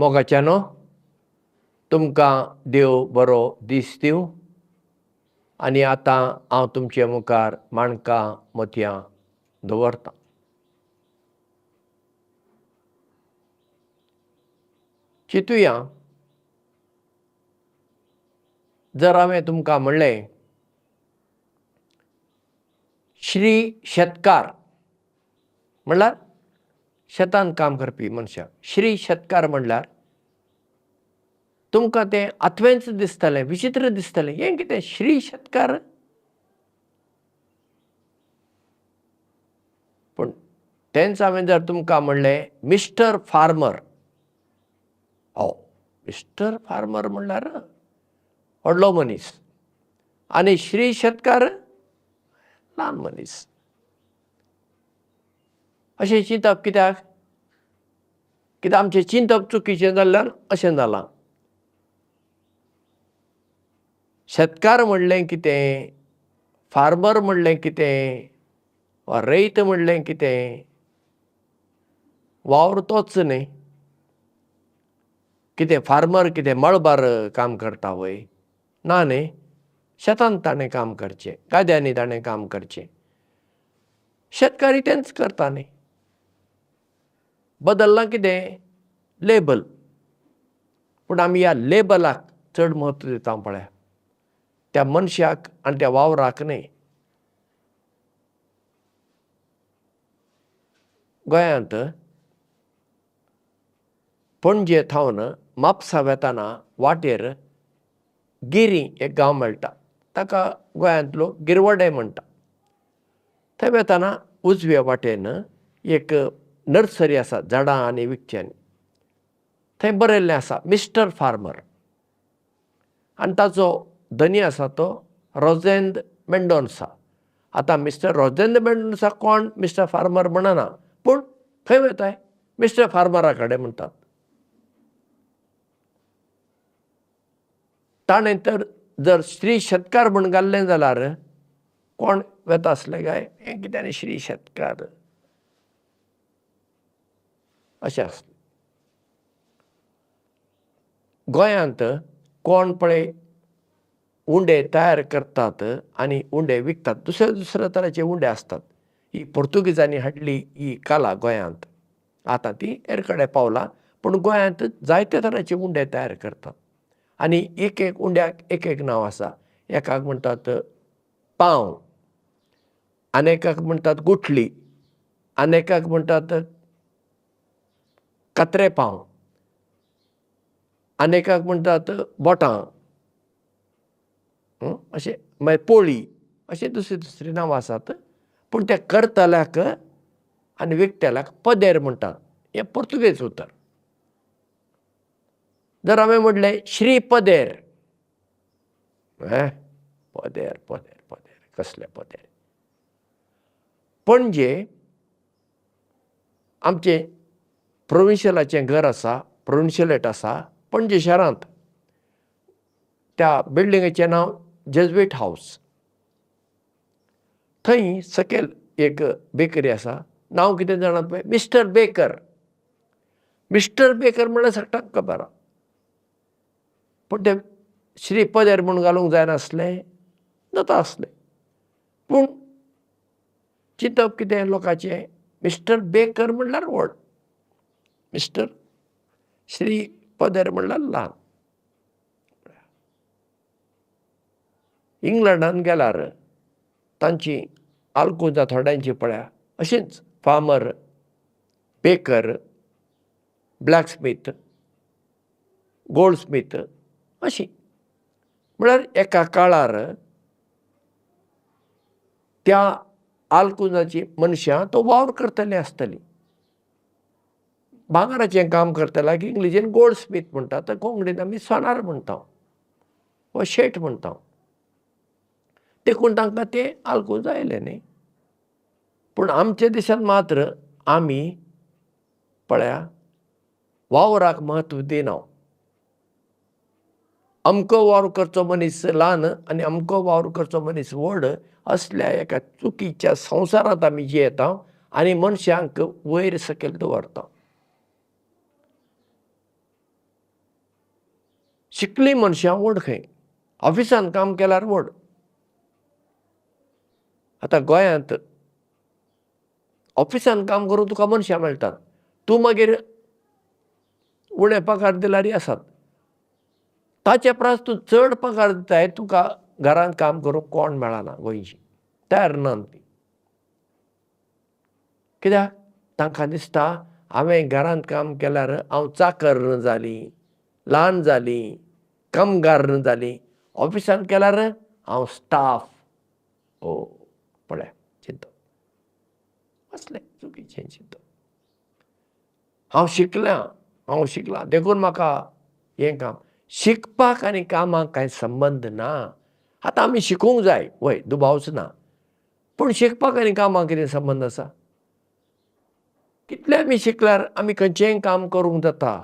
मोगाच्यानो, तुमकां देव बरो दीस दिवं आनी आतां हांव तुमचे मुखार माणकां मोतयां दवरतां. चिंतुया, जर हांवें तुमकां म्हणलें श्री शेतकार म्हणल्यार शेतान काम करपी मनशां, श्री शेतकार म्हणल्यार तुमकां तें आथवेंच दिसतलें, विचित्र दिसतलें, हें कितें श्री शेतकार? पूण तेंच हांवें जर तुमकां म्हणलें मिस्टर फार्मर, हो मिस्टर फार्मर म्हणल्यार व्हडलो मनीस आनी श्री शेतकार ल्हान मनीस. अशें चिंतप कित्याक? कित्याक आमचें चिंतप चुकीचें जाल्ल्यान अशें जालां. शेतकार म्हणलें कितें, फार्मर म्हणलें कितें, वा रयत म्हणलें कितें, वावर तोच न्ही. कितें फार्मर कितें मळबार काम करता वय? ना न्ही, शेतांत ताणें काम करचें, गाद्यांनी ताणें काम करचें. शेतकारी तेंच करता न्ही. बदल्लां कितें? लेबल. पूण आमी ह्या लेबलाक चड म्हत्व दिता पळया, त्या मनशाक आनी त्या वावराक न्ही. गोंयांत पणजे थावन म्हापसा वेतना वाटेर गिरी एक गांव मेळटा, ताका गोंयांत लोक गिरवडे म्हणटा. थंय वेतना उजव्या वाटेन एक नर्सरी आसा, झाडां आनी विकच्यांनी. थंय बरयल्लें आसा मिस्टर फार्मर आनी ताचो धनी आसा तो रोजेंद मेंडोन्सा. आतां मिस्टर रोजेंद मेंडोन्सा कोण मिस्टर फार्मर म्हणना, पूण खंय वताय मिस्टर फार्मरा कडेन म्हणटात. ताणें तर जर श्री शेतकार म्हूण घाल्लें जाल्यार कोण वेता आसले काय हें कितें आनी श्री शेतकार अशें आसलें. गोंयांत कोण पळय उंडे तयार करतात आनी उंडे विकतात, दुसऱ्या दुसऱ्या तरांचे उंडे आसतात. ही पोर्तुगीजांनी हाडली ही कला गोंयांत, आतां ती हेर कडेन पावला, पूण गोंयांत जायते तरांचे उंडे तयार करतात आनी एक एक उंड्याक एक एक नांव आसा. एकाक म्हणटात पांव, आनी एकाक म्हणटात गुठली, आनी एकाक म्हणटात कात्रे पांव, आनी एकाक म्हणटात बोटां, अशें मागीर पोळी, अशें दुसरी दुसरी नांवां आसात. पूण त्या करतल्याक आनी विकतल्याक पदेर म्हणटात, हें पोर्तुगेज उतर. जर हांवें म्हणलें श्री पदेर, पदेर पदेर पदेर कसले पदेर? पणजे आमचें प्रोविन्शियलाचें घर आसा, प्रोविन्शियलेट आसा पणजे शारांत. त्या बिल्डिंगेचें नांव जेज्वीट हावस. थंय सकयल एक बेकरी आसा, नांव कितें जाणात पळय, मिस्टर बेकर. मिस्टर बेकर म्हणल्यार सगळ्यांक खबर आसा, पूण तें श्री पदेर म्हूण घालूंक जायनासलें, जाता आसलें. पूण चिंतप कितें लोकांचें, मिस्टर बेकर म्हणल्यार व्हड, मिस्टर श्री पदेर म्हणल्यार ल्हान. इंग्लंडान गेल्यार तांची आलकुंजा थोड्यांची पळया अशींच, फार्मर, बेकर, ब्लॅकस्मीथ, गोल्डस्मीथ अशी. म्हळ्यार एका काळार त्या आलकुंजाची मनशां तो वावर करतली आसतली. भांगराचें काम करतल्याक इंग्लिजीन गोल्डस्मीथ म्हणटात, तर कोंकणीन आमी सोनार म्हणटा वा शेट म्हणटा. देखून तांकां तें आलकुंज आयलें न्ही. पूण आमच्या देशांत मात्र आमी पळया वावराक म्हत्व दिना. अमको वावर करचो मनीस ल्हान आनी अमको वावर करचो मनीस व्हड असल्या एका चुकीच्या संवसारांत आमी जियेता आनी मनशांक वयर सकयल दवरता. शिकलीं मनशां व्हड खंय, ऑफिसान काम केल्यार व्हड. आतां गोंयांत ऑफिसान काम करूंक तुका मनशां मेळटात, तूं मागीर उणें पगार दिल्यारय आसात, ताचे परस तूं चड पगार दिताय, तुका घरांत काम करूंक कोण मेळना, गोंयची तयार ना ती. कित्याक तांकां दिसता हांवें घरांत काम केल्यार हांव चाकर जाली, ल्हान जाली, कामगार जाली, ऑफिसान केल्यार हांव स्टाफ. ओ पळय चिंतप असलें चुकीचें चिंतप. हांव शिकलां, हांव शिकलां देखून म्हाका हें काम. शिकपाक आनी कामाक कांय संबंद ना. आतां आमी शिकूंक जाय, वय दुबावच ना, पूण शिकपाक आनी कामाक कितें संबंद आसा? कितलें आमी शिकल्यार आमी खंयचेंय काम करूंक जाता.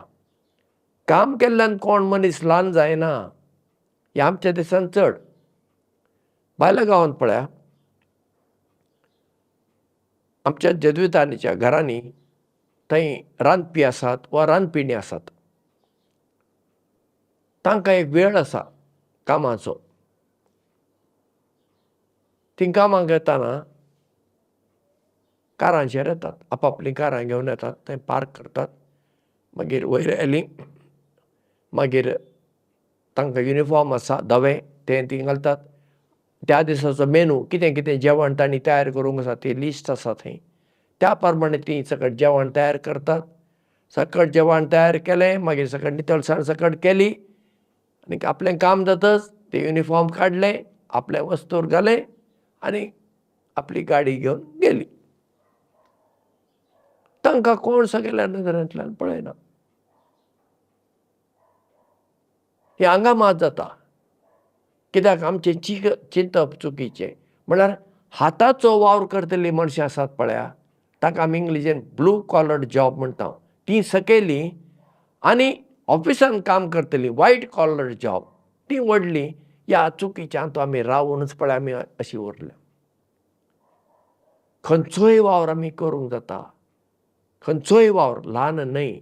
काम केल्ल्यान कोण मनीस ल्हान जायना. हें आमच्या देशांत चड. भायल्या गांवांत पळया, आमच्या जेजुइतांच्या घरांनी थंय रांदपी आसात वा रांदपिणी आसात, तांकां एक वेळ आसा कामाचो. तीं कामाक येताना कारांचेर येतात, आपापलीं कारां घेवन येतात, थंय पार्क करतात, मागीर वयर आयलीं, मागीर तांकां युनिफॉर्म आसा धवें, तें तीं घालतात. त्या दिसाचो मेनू कितें कितें जेवण तांणी तयार करूंक आसा ती लिस्ट आसा थंय, त्या प्रमाणे तीं सकट जेवण तयार करतात. सकट जेवण तयार केलें, मागीर सकट नितळसाण सकट केली आनी आपलें काम जातच तें युनिफॉर्म काडलें, आपलें वस्तूर घालें आनी आपली गाडी घेवन गेली. तांकां कोण सगळ्या नदरेंतल्यान पळयना. हें हांगा मात जाता. कित्याक आमचें चिंतप चुकीचें. म्हळ्यार हाताचो वावर करतलीं मनशां आसात पळया, ताका आमी इंग्लिशीन ब्लू कॉलर जॉब म्हणटा, तीं सकयलीं, आनी ऑफिसान काम करतलीं व्हायट कॉलर जॉब तीं व्हडलीं. ह्या चुकीच्या हातूंत आमी रावूनच पळय आमी अशी उरल्या. खंयचोय वावर आमी करूंक जाता, खंयचोय वावर ल्हान न्हय.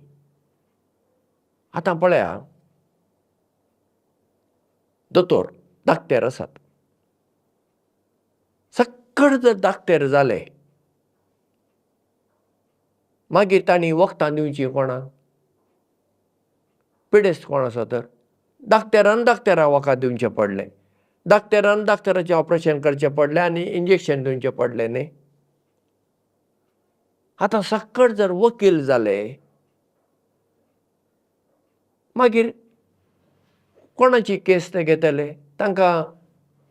आतां पळया, दोतोर डाक्टर आसात, सक्कड जर डाक्टर जाले मागीर तांणी वखदां दिवचीं कोणाक? पिडेस्त कोण आसा तर डाक्टरान डाक्टराक वखद दिवचें पडलें, डाक्टरान डाक्टराचें ऑपरेशन करचें पडलें आनी इंजेक्शन दिवचें पडलें न्ही. आतां सक्कड जर वकील जाले मागीर कोणाची केस ते घेतले? तांकां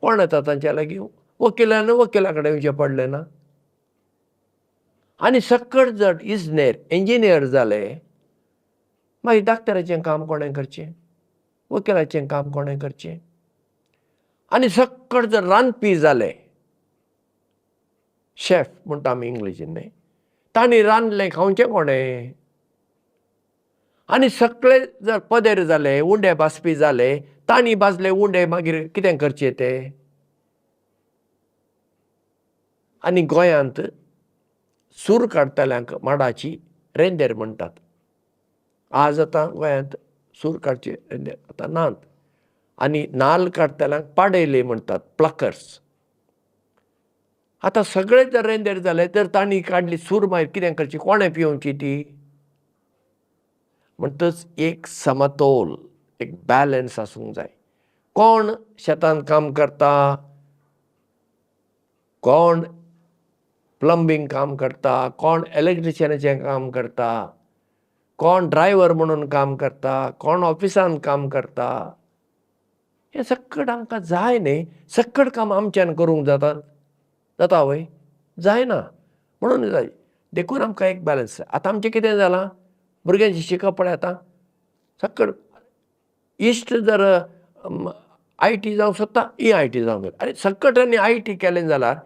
कोण येता तांच्या लागीं? वकिलान वकिला कडेन येवचें पडलें ना. आनी सक्कड जर इजनेर इंजिनियर जाले मागीर डाक्टराचें काम कोणें करचें? वकिलाचें काम कोणें करचें? आनी सक्कड जर रांदपी जाले, शेफ म्हणटा आमी इंग्लिशीन न्ही, तांणी रांदलें खावचें कोणें? आनी सगळे जर पदेर जाले, उंडे भाजपी जाले, तांणी भाजले उंडे मागीर कितें करचें ते? आनी गोंयांत सूर काडटल्यांक माडाची रेंदेर म्हणटात. आज आतां गोंयांत सूर काडचे रेंदेर आतां नात. आनी नाल्ल काडटल्यांक पाडेली म्हणटात, प्लकर्स. आतां सगळे जर रेंदेर जाले तर तांणी काडली सूर मागीर कितें करची? कोणें पिवची ती? म्हणटच एक समतोल, एक बॅलन्स आसूंक जाय. कोण शेतांत काम करता, कोण प्लंबींग काम करता, कोण इलेक्ट्रिशियनाचें काम करता, कोण ड्रायव्हर म्हणून काम करता, कोण ऑफिसान काम करता, हें सक्कड आमकां जाय न्ही. सक्कड काम आमच्यान करूंक जाता जाता वय? जायना. म्हणून जाय देखून आमकां एक बॅलन्स जाय. आतां आमचें कितें जालां, भुरग्यांचें शिकप पळय आतां सक्कड इश्ट जर I T जावंक सोदता, ही I T जावंक सोदता. आनी सक्कड आनी I T केलें जाल्यार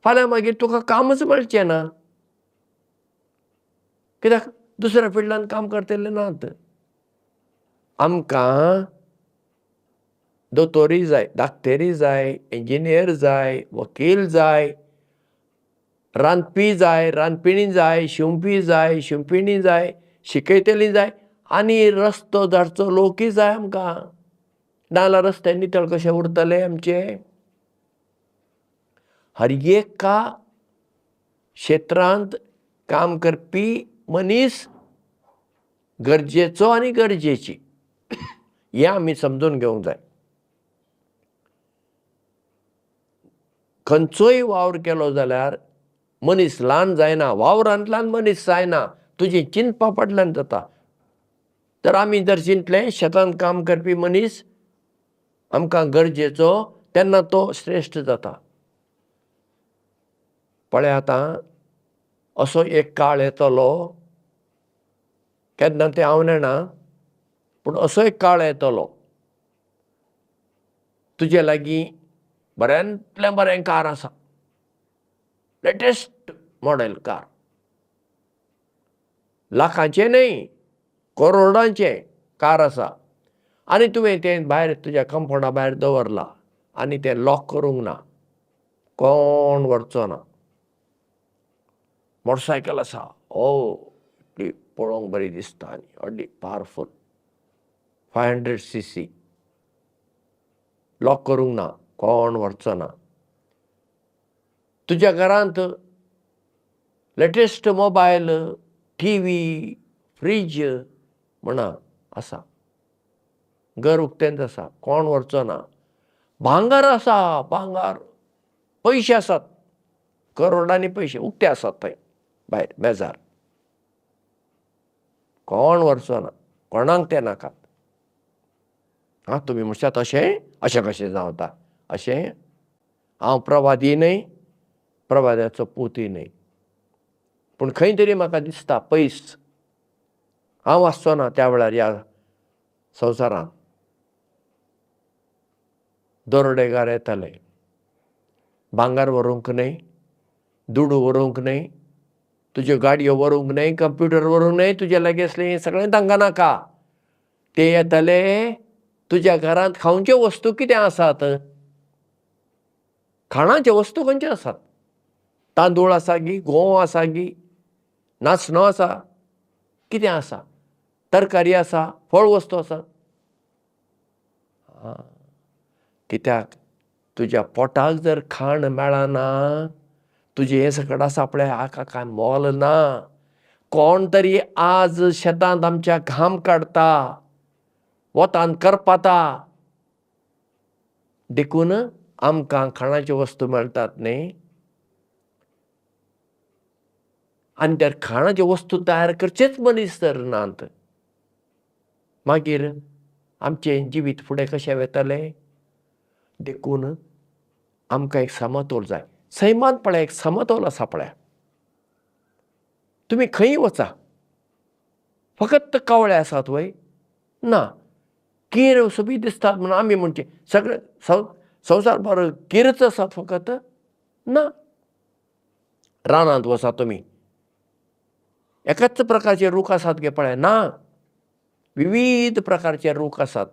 फाल्यां मागीर तुका कामच मेळचें ना. कित्याक दुसऱ्या फिल्डान काम करतले नात. आमकां दोतोरूय जाय, डाक्टरूय जाय, इंजिनियर जाय, वकील जाय, रांदपी जाय, रांदपिणी जाय, शिंवपी जाय, शिंवपिणी जाय, शिकयतली जाय. आनी रस्तो झाडचो लोकूय जाय आमकां. नाजाल्यार रस्ते नितळ कशे उरतले आमचे? हर एका क्षेत्रांत काम करपी मनीस गरजेचो आनी गरजेची हें आमी समजून घेवंक जाय. खंयचोय वावर केलो जाल्यार मनीस ल्हान जायना, वावरांतल्यान मनीस जायना, तुजें चिंतपा फाटल्यान जाता. तर आमी जर चिंतलें शेतांत काम करपी मनीस आमकां गरजेचो, तेन्ना तो श्रेश्ठ जाता. पळय आतां असो एक काळ येतलो, केन्ना तें हांव नेणा, पूण असो एक काळ येतलो तुजे लागीं बऱ्यांतलें बरें कार आसा, लेटेस्ट मॉडेल कार, लाखांचें न्हय करोडांचें कार आसा, आनी तुवें तें भायर तुज्या कंपावंडा भायर दवरलां आनी तें लॉक करूंक ना, कोण व्हरचो ना. मोटरसायकल आसा, ओ इतली पळोवंक बरी दिसता आनी व्हडली पावरफूल 500 cc, lock करूंक ना, कोण व्हरचो ना. तुज्या घरांत लेटेस्ट मोबायल, टीव्ही, फ्रीज म्हणा आसा, घर उक्तेंच आसा, कोण व्हरचो ना. भांगर आसा, भांगर, पयशे आसात, करोडांनी पयशे उक्ते आसात थंय भायर मेजार, कोण व्हरचो ना, कोणाक ते नाकात. आं, तुमी म्हणशात अशें अशें कशें जावता? अशें हांव प्रवादी न्हय, प्रवाद्याचो पूतय न्हय, पूण खंय तरी म्हाका दिसता पयस हांव आसचो ना त्या वेळार ह्या संवसारांत. दरोडेगार येतले, भांगर व्हरूंक न्हय, दुडू व्हरूंक न्हय, तुज्यो गाडयो व्हरूंक न्हय, कंप्युटर व्हरूंक न्हय, तुजे लागीं आसलें हें सगळें तांकां नाका. ते येतले तुज्या घरांत खावच्यो वस्तू कितें आसात, खाणाच्यो वस्तू खंयच्यो आसात, तांदूळ आसा गी, गोंव आसा गी, नाचणो आसा, कितें आसा, तरकारी आसा, फळ वस्तू आसा. कित्याक तुज्या पोटाक जर खाण मेळना, तुजें हें सगळें आसा पळय हाका कांय मोल ना. कोण तरी आज शेतांत आमच्या घाम काडटा, वतान करपाता, देखून आमकां खाणाच्यो वस्तू मेळटात न्ही. आनी त्या खाणाच्यो वस्तू तयार करचेच मनीस तर नात, मागीर आमचें जिवीत फुडें कशें वतलें? देखून आमकां एक समतोल जाय. सैमांत पळय एक समतोल आसा पळय, तुमी खंय वचा, फकत कवळे आसात वय ना, कीर सोबीत दिसतात म्हणून आमी म्हणचे सगळे संवसार भर कीरच आसात फकत ना. रानांत वचा तुमी, एकाच प्रकारचे रूख आसात गे पळय ना, विविध प्रकारचे रूख आसात.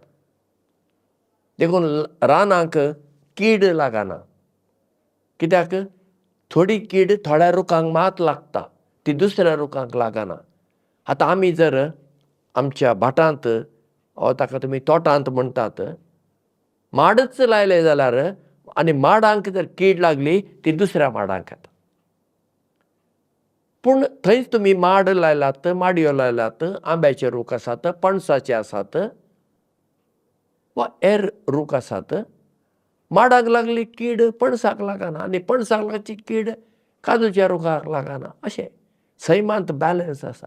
देखून रानांक कीड लागना, कित्याक थोडी कीड थोड्या रुखांक मात लागता, ती दुसऱ्या रुखांक लागना. आतां आमी जर आमच्या भाटांत, ताका तुमी तोटांत म्हणटात, माडच लायले जाल्यार आनी माडांक जर कीड लागली ती दुसऱ्या माडांक येता. पूण थंयच तुमी माड लायलात, माडयो लायलात, आंब्याचे रूख आसात, पणसाचे आसात वा हेर रूख आसात, माडाक लागली कीड पणसाक लागना आनी पणसाक लागची कीड काजूच्या रुखाक लागना. अशें सैमांत बॅलन्स आसा,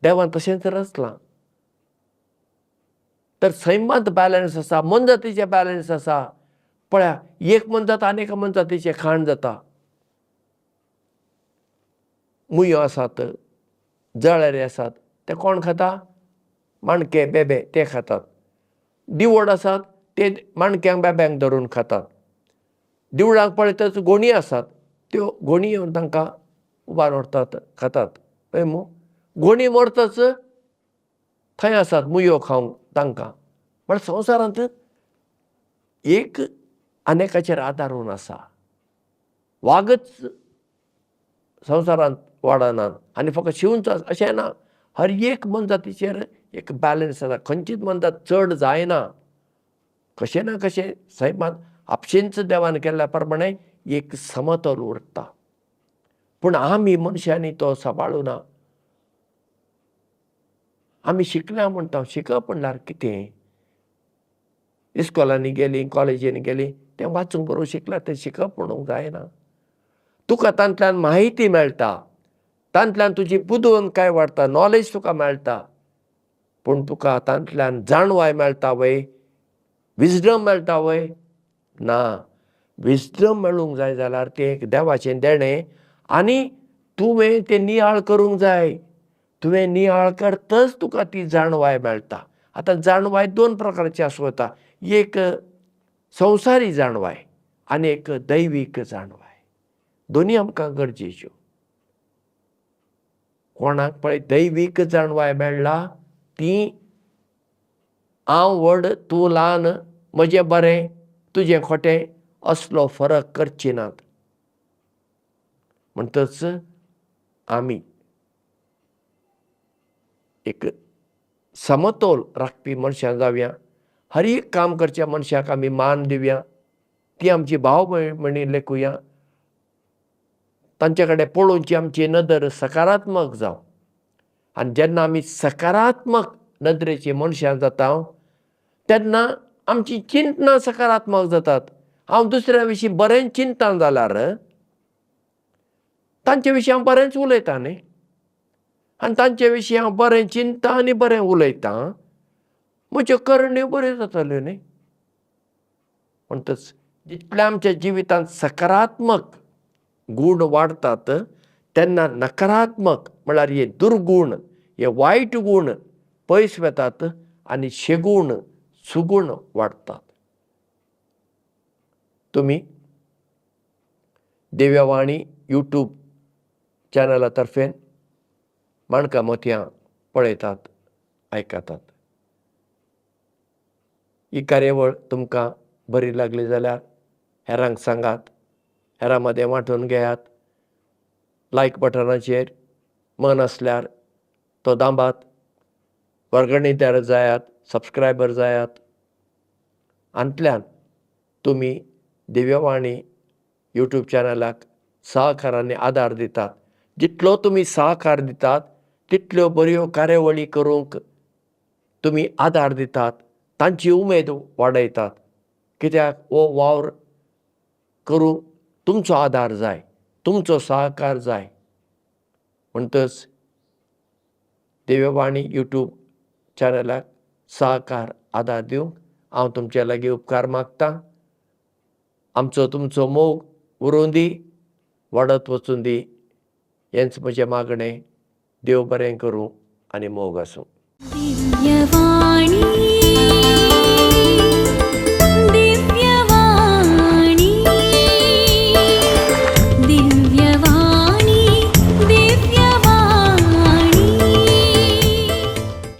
देवान तशेंच रचलां. तर सैमांत बॅलन्स आसा, मोनजातीचें बॅलन्स आसा. पळया एक मोनजात आनी एका मोनजातीचें खाण जाता. मुयो आसात, जळारी आसात, ते कोण खाता? माणके बेबे ते खातात. दिवड आसात ते माणक्यांक बेब्यांक धरून खातात. दिवडांक पळयतच गोणी आसात, त्यो गोणी येवन तांकां उबार व्हरतात, खातात. पळय मू, गोणी मरतच थंय आसात मुयो खावंक तांकां. म्हळ्यार संवसारांत एक अनेकाचेर आदारून आसा. वागच संवसारांत वाडनात आनी फकत शिंवच अशें ना, हर एक मोनजातीचेर एक बॅलन्स आसा, खंयचीच मोनजात चड जायना. कशें ना कशें सैमांत आपशींच देवान केल्ल्या प्रमाणें एक समतोल उरता. पूण आमी मनशांनी तो सांबाळुना. आमी शिकल्या म्हणटा, शिकप म्हणल्यार कितें? इस्कोलांनी गेलीं, कॉलेजींनी गेलीं, तें वाचूंक बरोवंक शिकल्यार तें शिकप म्हणूंक जायना. तुका तांतल्यान म्हायती मेळटा, तांतल्यान तुजी बुदवंतकाय वाडटा, नॉलेज तुका मेळटा. पूण तुका तांतल्यान जाणवाय मेळटा वय? विजडम मेळटा वय? ना. विजडम मेळूंक जाय जाल्यार तें एक देवाचें देणें आनी तुवें तें नियाळ करूंक जाय. तुवें नियाळ करतच तुका ती जाणवाय मेळटा. आतां जाणवाय दोन प्रकारची आसूं येता, एक संवसारी जाणवाय आनी एक दैवीक जाणवाय. दोनूय आमकां गरजेच्यो. कोणाक पळय दैवीक जाणवाय मेळ्ळा ती हांव व्हड तूं ल्हान, म्हजें बरें तुजें खोटें असलो फरक करची नात. म्हणटच आमी एक समतोल राखपी मनशां जावया. हर एक काम करच्या मनशाक आमी मान दिवया, ती आमची भाव भयणी लेखुया. तांचे कडेन पळोवची आमची नदर सकारात्मक जावं. आनी जेन्ना आमी सकारात्मक नदरेची मनशां जाता तेन्ना आमची चिंतनां सकारात्मक जातात. हांव दुसऱ्या विशीं बरें चिंतता जाल्यार तांचे विशीं हांव बरेंच उलयतां न्ही, आनी तांचे विशीं हांव बरें चिंतता आनी बरें उलयतां, म्हज्यो करण्यो बऱ्यो जातल्यो न्ही. म्हणटच जितल्या आमच्या जिवितांत सकारात्मक गूण वाडटात तेन्ना नकारात्मक म्हळ्यार हे दुर्गूण, हे वायट गूण पयस वतात आनी शेगूण सुगूण वाडटात. तुमी दिव्यवाणी यूट्यूब चॅनला तर्फेन माणकां मोतयां पळयतात, आयकतात. ही कार्यावळ तुमकां बरी लागली जाल्यार हेरांक सांगात, हेरां मदें वांटून घेयात. लायक बटनाचेर मन आसल्यार तो दांबात, वर्गणीदार जायात, सबस्क्रायबर जायात. हातूंतल्यान तुमी दिव्यवाणी यूट्यूब चॅनलाक सहकार आनी आदार दितात. जितलो तुमी सहकार दितात तितल्यो बऱ्यो कार्यावळी करूंक तुमी आदार दितात, तांची उमेद वाडयतात. कित्याक हो वावर करूंक तुमचो आदार जाय, तुमचो सहकार जाय. म्हणटच दिव्यवाणी यूट्यूब चॅनलाक सहकार आदार दिवंक हांव तुमचे लागीं उपकार मागतां. आमचो तुमचो मोग उरूं दी, वाडत वचूं दी, हेंच म्हजें मागणें. देव बरें करूं आनी मोग आसूं. दिव्यवाणी.